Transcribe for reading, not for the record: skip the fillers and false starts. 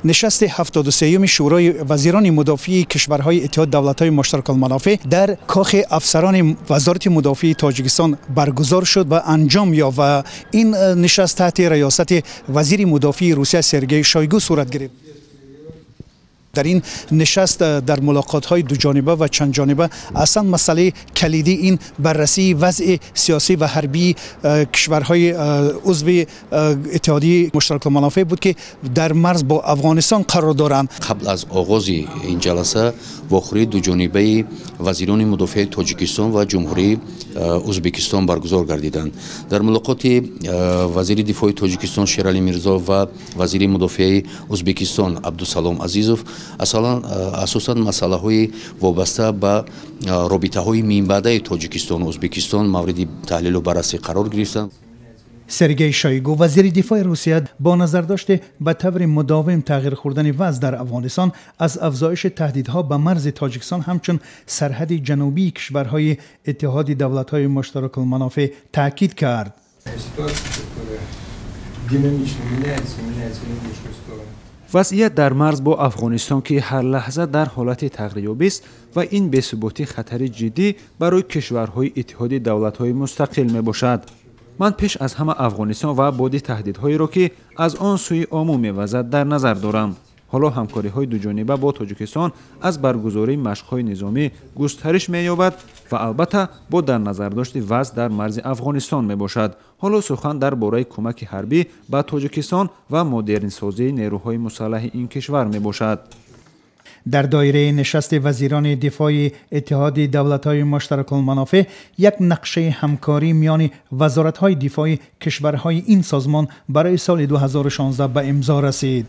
Нишасти 73-юми Шӯрои вазирони мудофиаи кишварҳои Иттиҳоди давлатҳои муштаракулманофеъ дар Кохи афсарони Вазорати мудофиаи Тоҷикистон баргузор шуд ва анҷом ёфт ва ин нишаст таҳти риёсати вазири мудофиаи Русия Сергей Шойгу сурат гирифт. Дар ин нишаст дар мулоқотҳои дуҷониба ва чандҷониба аслан масъалаи калидӣ ин баррасии вазъи сиёсӣ ва ҳарбии кишварҳои узви Иттиҳодияи муштаракулманофеъ буд, ки дар марз бо Афғонистон қарор доранд. Қабл аз оғози ин ҷаласа вохӯрии дуҷонибаи вазирони мудофиаи Тоҷикистон ва Ҷумҳурии Ӯзбекистон баргузор гардиданд. Дар мулоқоти вазири дифои Тоҷикистон Шералӣ Мирзо ва вазири мудофиаи Ӯзбекистон Абдусалом Азизов асосан масъалаҳои вобаста ба робитаҳои минбаъдаи Тоҷикистону Ӯзбекистон мавриди таҳлилу баррасӣ қарор гирифтанд. Сергей Шойгу, вазири дифои Русия, бо назардошти ба таври мудовим тағйир хӯрдани вазъ дар Афғонистон аз афзоиши таҳдидҳо ба марзи Тоҷикистон ҳамчун сарҳади ҷанубии кишварҳои Иттиҳоди давлатҳои муштаракулманофеъ таъкид кард. Вазъият дар марз бо Афғонистон, ки ҳар лаҳза дар ҳолати тағйирёбист ва ин бесуботӣ хатари ҷиддӣ барои кишварҳои Иттиҳоди давлатҳои мустақил мебошад. Ман пеш аз ҳама Афғонистон ва боди таҳдидҳоеро, ки аз он сӯи Ому мевазад, дар назар дорам. Ҳоло ҳамкориҳои дуҷониба бо Тоҷикистон аз баргузории машқҳои низомӣ густариш меёбад ва албатта бо дар назардошти вазъ дар марзи Афғонистон мебошад. Ҳоло сухан дар бораи кӯмаки ҳарбӣ ба Тоҷикистон ва модернсозии нерӯҳои мусаллаҳи ин кишвар мебошад. Дар доираи нишасти вазирони дифои Иттиҳоди давлатҳои муштаракулманофеъ як нақшаи ҳамкорӣ миёни вазоратҳои дифои кишварҳои ин созмон барои соли 2016 ба имзо расид.